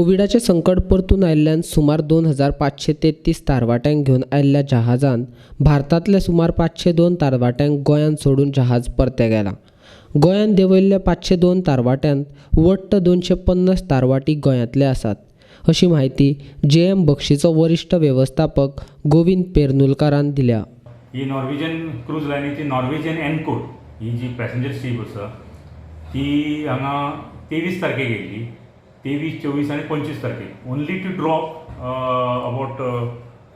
कोविडाचें संकट परतून आयिल्ल्यान सुमार 2533 तारवाट्यांक घेवन आयिल्ल्या जहाजान भारतांतल्या सुमार 502 तारवाट्यांक गोंयांत सोडून जहाज परतें गेलां. गोंयांत देंवयल्ल्या 502 तारवाट्यांत वट्ट 250 तारवाटी गोंयांतले आसात, अशी म्हायती जे एम बक्षीचो वरिश्ठ वेवस्थापक गोविंद पेरनुलकारान दिल्या. ही नॉर्वेजियन क्रूज लायनीची नॉर्वेजियन एनकोर ही जी पॅसेंजर शीप आसा ती हांगा 23 तारखेक येयल्ली, 23, 24 आनी 25 तारखेक, only to drop about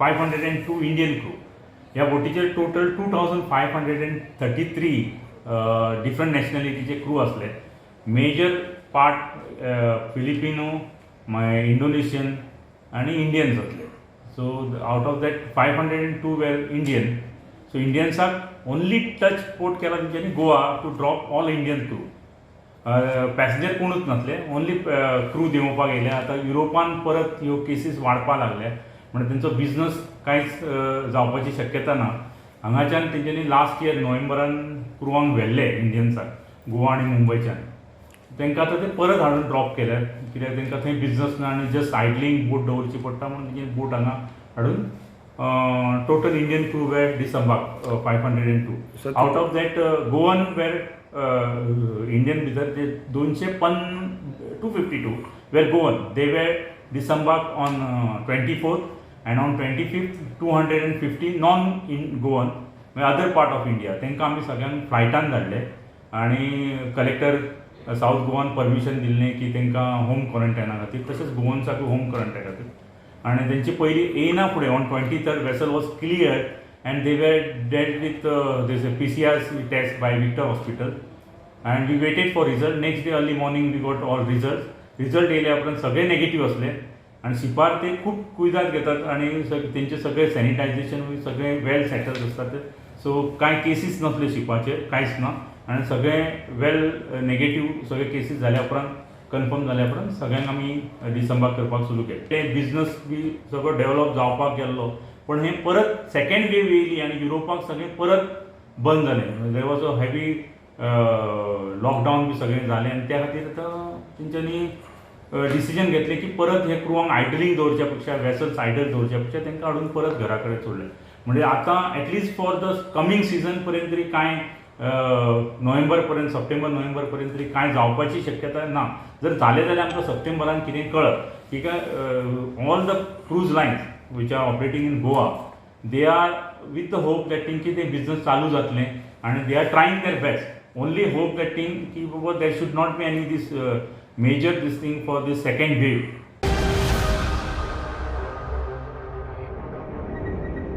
502 Indian crew. ह्या बोटीचेर total 2533 different नॅशनॅलिटीचे क्रू आसले. मेजर पार्ट फिलिपिनो, मागीर इंडोनेशियन आनी इंडियन्स आसले. So out of that 502 were Indian. So इंडियन्साक only touch port केला तेंच्यांनी Goa to drop all Indian crew. Passenger कोणूच नासले, only crew देंवोवपाक येयले. आतां युरोपान परत ह्यो केसीस वाडपाक लागले म्हणून तेंचो बिजनस कांयच जावपाची शक्यता ना. हांगाच्यान तेंच्यांनी लास्ट इयर नोव्हेंबरान क्रुवांक व्हेल्ले इंडियन्साक गोवा आनी मुंबयच्यान. तांकां आतां ते परत हाडून ड्रॉप केल्यात, कित्याक तांकां थंय बिजनस ना आनी जस्ट आयडलिंग बोट दवरची पडटा म्हणून तेंची बोट हांगा हाडून total Indian crew were disembark 502. Out of that Goan were Indian भितर ते 252 were Goan. They were disembark on 24th and on 25th 250 non in Goan, other part of India, तांकां आमी सगळ्यांक फ्लायटान धाडले आनी कलेक्टर सावथ गोवान परमिशन दिल्लें की तांकां होम क्वॉरंटायना खातीर, तशेंच गोवन्साकूय होम क्वॉरंटायन खातीर. आनी तेंची पयली येयना फुडें on 23rd vessel was clear and they were dealt with this PCR test by Victor Hospital and we waited for result. Next day early morning we got all result. Result येयल्या उपरांत सगळे negative आसले आनी शिपार ते खूब कुयदाद घेतात आनी तेंचे सगळे सॅनिटायझेशन सगळे वेल सेटल्ड आसतात. सो कांय केसीस नासल्यो शिपाचेर, कांयच ना आनी सगळे वेल नेगेटीव सगळे केसीस जाल्या उपरांत, कन्फर्म जाल्या उपरांत सगळ्यांक आमी डिसंबार्क करपाक सुरू केलें. ते बिजनस बी सगळो डेवलप जावपाक गेल्लो, पण हें परत सेकेंड वेव येयली आनी युरोपाक सगळें परत बंद जालें. There was a heavy lockdown बी सगळें जालें आनी त्या खातीर आतां तेंच्यांनी डिसिजन घेतलें की परत हे क्रुवांक आयडलिंग दवरच्या पेक्षा, वेसल्स आयडल दवरच्या पेक्षा तांकां हाडून परत घरा कडेन सोडलें. म्हणजे आतां at least for the coming season पर्यंत तरी कांय, नोव्हेंबर पर्यंत, सप्टेंबर नोव्हेंबर पर्यंत तरी कांय जावपाची शक्यता ना. जर जालें जाल्यार आमकां सप्टेंबरान कितें कळत की काय. All the cruise lines which are operating in Goa, they are with the hope that की ते बिजनस चालू जातलें आनी they are trying their best. Only hope that thing की बाबा there should not be any this major this thing for this second wave.